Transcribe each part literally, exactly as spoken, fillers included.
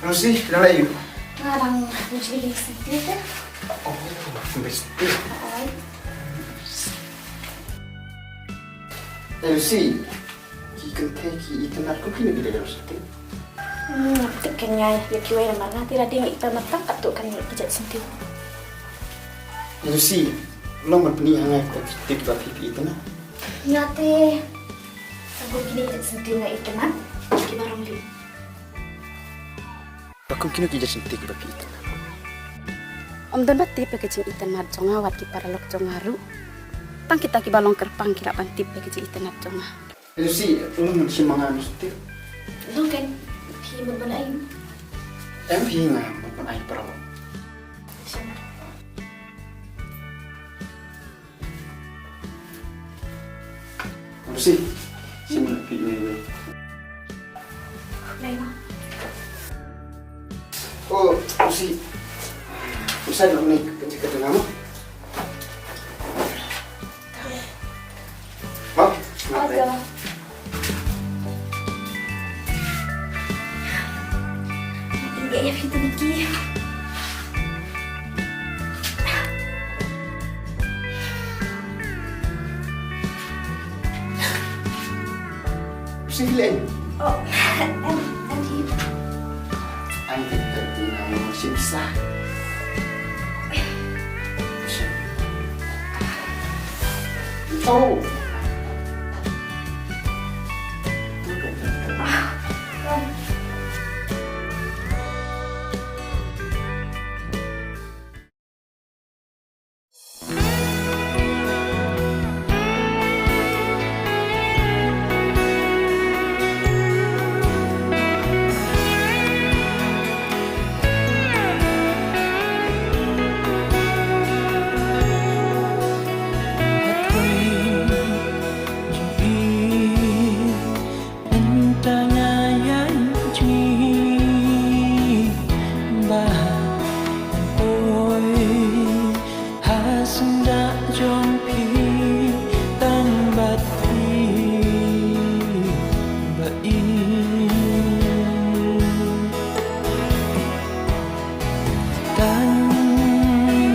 Lucy, phi dang leh aiu? Nga dang uji ïa ka sngewthuh te. Oh, ka sngewthuh. Oi. Eh, Lucy, ki kynthei ki itynnad kum kine ki dei ka sngewthuh. Hmm, tip kane ïa kiwei namar nga te la dei nga itynnad tang katto katne ki jait sngewthuh. Eh, Lucy, long ban pyni ha nga kum kine kiba phi itynnad. Nga te, tang kum kine ki jait sngewthuh nga itynnad, kiba rong lih. Ba kum kino ki jait sngewthuh kiba phi itynnad? Ym don ba tip ïa ka jingitynnad jong nga wat ki paralok jong nga ruh. Tang kita kiba long kyrpang ki lah ban tip ïa ka jingitynnad jong nga. Eh, Lucy, long ngan shim ma nga sngewthuh. Long kan, phi mut ban ai. Em, phi, nga mut ban ai paralok. Shim. Lucy, sini pi ni. Lai ma. Oh, Lucy. Lucy, nak ni kerja kerja nama? Ha? Ada. Ïa, ïa, ïa, ïa, ïa. Sih, Len. Oh, em, em, em. Ang kita tinggal masih bisa. Oh. Mynta nga ïa jingim ba oi ha sngewbha jong phi tang bad phi ba ïeit. Tang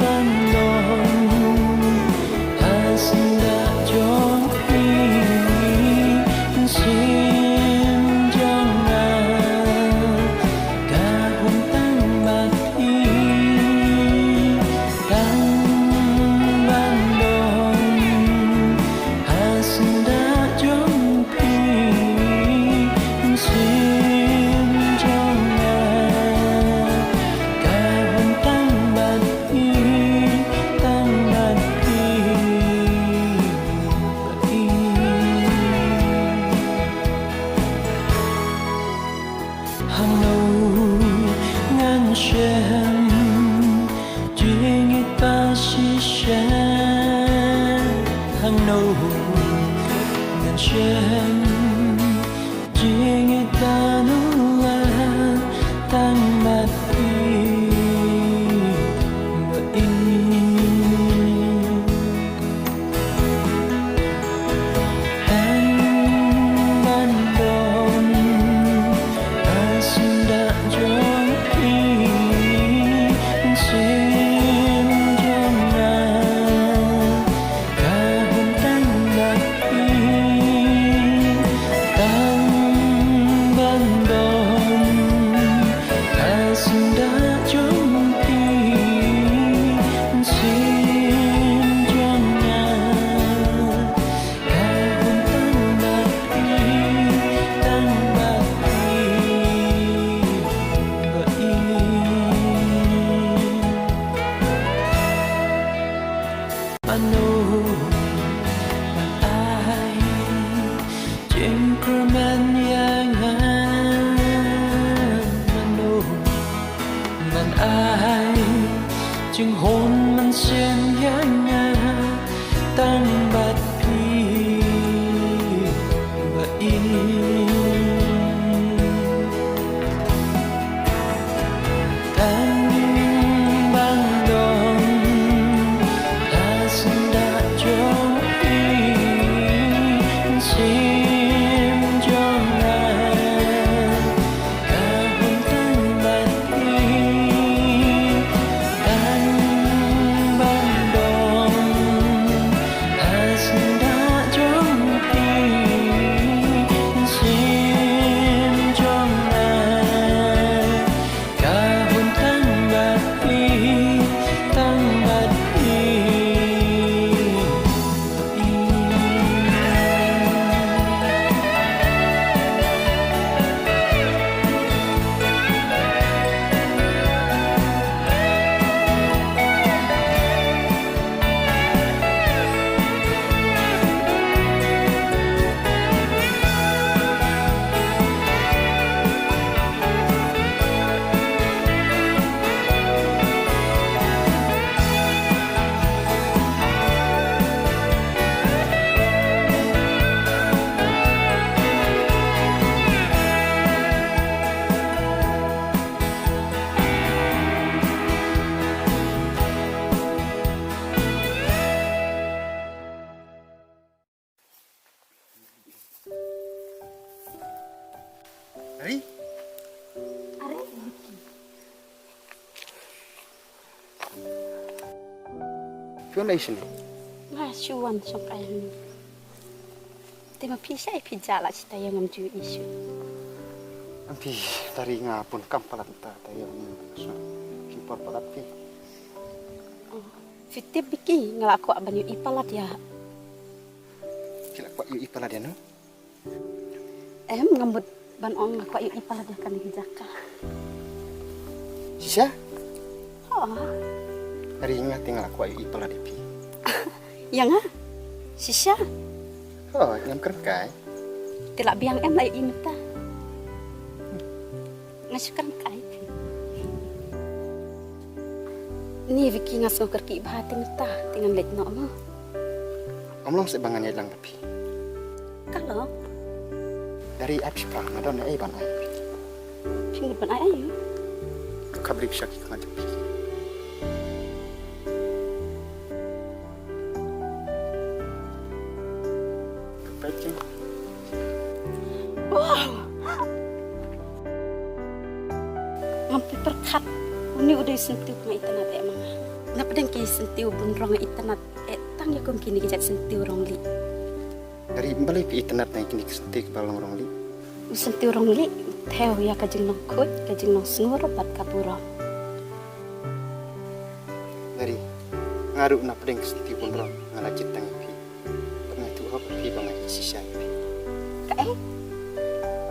ban long ha sngewbha jong phi, mynsiem jong nga ka hung tang bad phi. Tang ban long ha sngewbha jong phi, mynsiem jong nga ka hung tang bad phi, tang bad phi. Hangno ngan shem jingïeit ba shisha, hangno ngan shem jingïeit ba nuh tang bad phi ba ïeit. Tang ban long ha sngewbha jong phi, mynsiem jong nga ka hung tang bad phi. Tang ban long ha sngewbha jong phi, mynsiem jong nga ka hung tang bad phi, tang bad phi ba ïeit. Mano ban ai jingkyrmen ïa nga? Mano ban ai jinghun mynsiem ïa nga? Tang bad phi ba ïeit. Tang ban long ha sngewbha jong phi, mynsiem jong nga ka hung tang bad Phi wan ei shane? Nga shu wan shong kai hangne. Te ma phi, shaei phi jah la shi taïew ngam ju ïohi shuh. Em phi, da ri nga bun kam palat mynta, taïew ngam ju ïohi shuh. Phi por palat phi. Oh, phi tip Biki, nga la kwah ban ïohi palat ïa. Phi la kwah ïohi palat ïa no? Em, ngam mut ban ong nga kwah ïohi palat ïa kane ka jaka. Shisha? Oh. Da ri nga te nga la kwah ïohi palat ïa phi. Ïa nga? Shisha? Oh, ngam kren kai. Te la biang em la ïohi mynta? Nga shu kren kai phi. Ni Biki, nga sngew kyrkieh bha te mynta te ngan leit noh mo. Ym long seh ba ngan ïaid lang bad phi. Ka long. Da ri ai phi phra, nga don ei ban ai. Phi mut ban ai aïu? Ka khapri pisa ki khmat jong phi. Ka peit jong. Wow! Ngam pyrkhat une u dei u syntiew ba nga itynnad eh ma nga. Napdeng ki syntiew bun rong nga itynnad eh tang ïa kum kine ki jait syntiew rong lieh. Da ri balei phi itynnad na kine ki syntiew kiba long rong lieh? U syntiew rong lieh u thew ïa ka jinglong khuid, ka jinglong sngur bad ka burom. Da ri nga ruh napdeng ki syntiew bun rong nga la jied tang ïa phi. Bad nga ïathuh hok ïa phi ba nga ïeit shisha ïa phi. Kaei?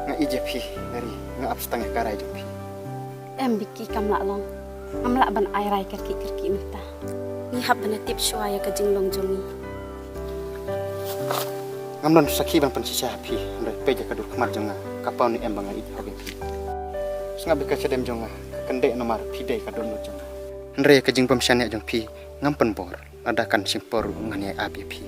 Nga ïeit ïa phi, da ri nga ap tang ïa ka rai jong phi. Em Biki, kam lah long. Ngam lah ban ai rai kyrkieh kyrkieh mynta. Ngi hap ban ïatip shuwa ïa ka jinglong jong ngi. Ngam don sakhi ban pynshisha ha phi, hynrei peit ïa ka dur khmat jong nga, ka paw ne em ba nga ïeit hok ïa phi. Sngap ïa ka shadem jong nga, ka kyndeh namar phi dei ka dohnud jong nga. Hynrei ïa ka jingbym shaniah jong phi ngam pynbor, lada kan shim por ruh ngan ïai ap ïa phi.